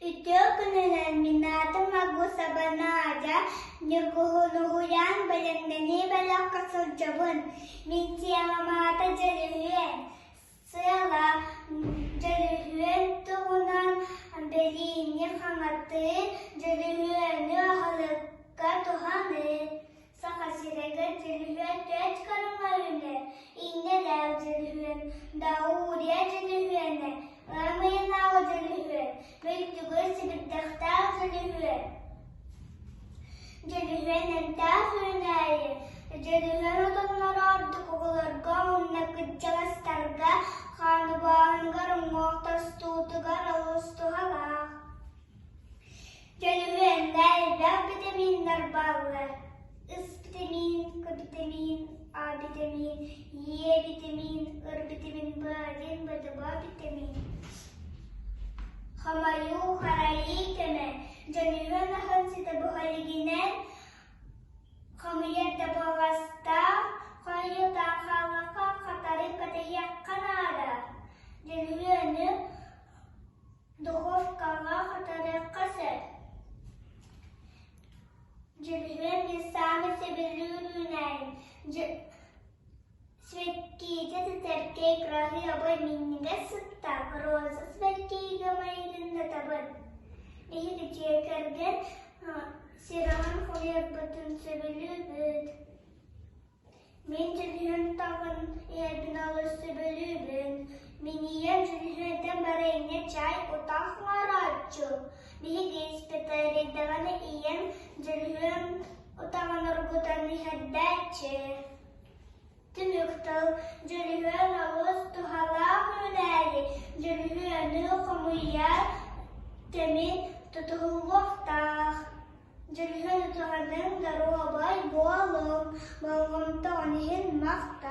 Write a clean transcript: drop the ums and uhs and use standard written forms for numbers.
Үтүө күнүнэн мин аатым Агусова Надя, Ньургуһун уһуйаан бэлэмнэнии бөлөххө сылдьабын. Мин темам аата Дьөлүһүөн. Сыала Дьөлүһүөн туһунан билиини хаҥатыы, дьөлүһүөнү аһылыкка туһаныы. Саха сиригэр дьөлүһүөн түөрт көрүҥэ үүнэр: Иҥнэлээх дьөлүһүөн, Даурия дьөлүһүөнэ, Ыам ыйынааҕы дьөлүһүөн, Мүлтүгүр сибирдэхтээх дьөлүһүөн. Дьөлүһүөн эмтээх үүнээйи, дьөлүһүөн отонноро ордук оҕолорго уонна кырдьаҕастарга хааныбааһыныгар уҥуох тостуутугар олус туһалаах. Дьөлүһүөннэ элбэх битэмииннэр бааллар: С битэмиин, К битэмиин, А битэмиин, Е битэмиин, Р битэмиин, Б1, Б2 битэмиин. Хомойуу, харайыы кэмэ дьөлүһүөн аһын ситэ буһа илигинэн хомуйар да буолбастаах, хойутаан хааллахха хатары кэтэһиэххэ наада. Дьөлүһүөнү Духовкаҕа хатарыахха сөп. Дьүрүһүөн мин саамай сөбүлүүр үүнээйим. Сибэккиитэ тэтэркэй кыраһыабай минньигэс сыттаах роза сибэккиигэ майгыннатабын. Биһиги дьиэ кэргэн сирэҕин хомуйарбытын сөбүлүүбүт. Мин дьүрүһүн таҕын ийэбин олус сөбүлүүбүн. Мин ийэм дьүрүһүнтэн барыанньа чай утах оҥорооччу. Биһиги испитэрийдэҕинэ ийэм дьүрүһүн утаҕын оргутан иһэрдээччи. Түмүк тыл дьүрүһүөн олус туһалаах үүнээйи, дьүрүһүөнү хомуйар кэмин тутуһуллуохтаах. Дьүрүһүн утаҕыныҥ доруобай буолуҥ, болҕомтоҕун иһин махтал.